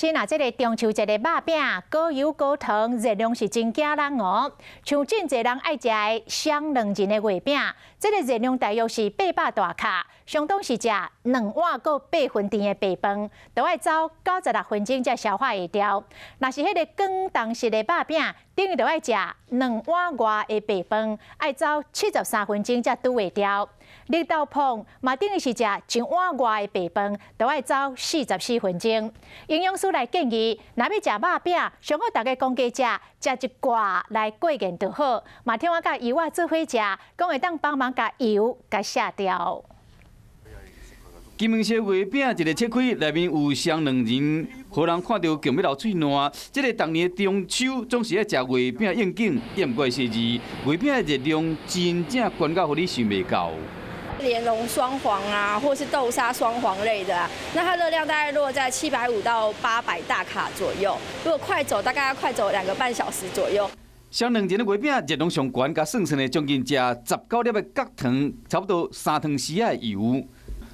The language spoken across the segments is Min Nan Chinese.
是若這个中秋節的肉餅，高油高糖，熱量是真驚人哦。像真濟人愛食的雙卵仁的月餅，這个熱量大約是800大卡，相當是食兩碗閣八分甜的白飯，都愛走96分鐘才消化會掉。若是彼个廣東式的肉餅，等於著愛食兩碗外的白飯，愛走73分鐘才拄會掉。綠豆椪嘛，等於是食一碗外的白飯，都愛走44分鐘。營養師來建議，若欲食肉餅，上好逐家講加食，食一寡來過癮就好。嘛聽我佮油仔做伙食，講會當幫忙共油共卸掉。金門式月餅一个切開，內面有雙卵仁，予人看著強欲流喙瀾。這个逐年的中秋總是愛食月餅應景，也毋過是字，月餅的熱量真正懸到予你想袂到。蓮蓉雙黃啊，或是豆沙雙黃類的啊，那它熱量大概落在750到800大卡左右。如果快走，大概要快走2個半小時左右。雙卵仁的月餅熱量上懸，共算算的將近食19粒的角糖，差不多3湯匙的油。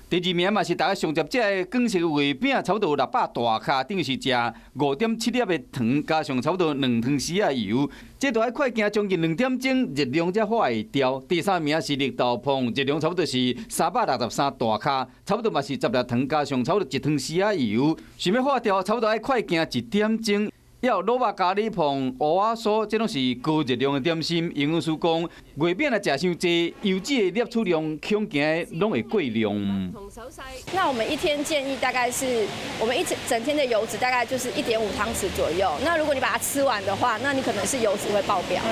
第二名嘛是大家上捷食的廣式月餅，差不多600大卡，等於是食5.7粒的糖，加上差不多2湯匙的油，這都愛快行將近2點鐘，熱量才化會掉。第三名是綠豆椪，熱量差不多是363大卡，差不多嘛是10粒糖，加上差不多1湯匙的油，想欲化掉，差不多愛快行1點鐘。還有滷肉咖喱椪、芋仔酥，這攏是高熱量的點心。營養師講，月餅若食傷濟，油脂的攝取量恐驚攏會過量。那我們一天建議大概是，我們一整整天的油脂大概就是1.5湯匙左右。那如果你把它吃完的話，那你可能是油脂會爆表。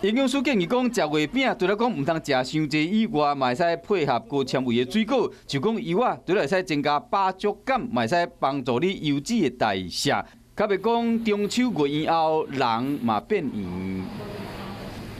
營養師建議講，食月餅除了講毋通食傷濟以外，嘛會使配合高纖維的水果，就講柚仔，除了會使增加飽足感，嘛會使幫助你油脂的代謝。較袂講中秋月圓後，人嘛變圓。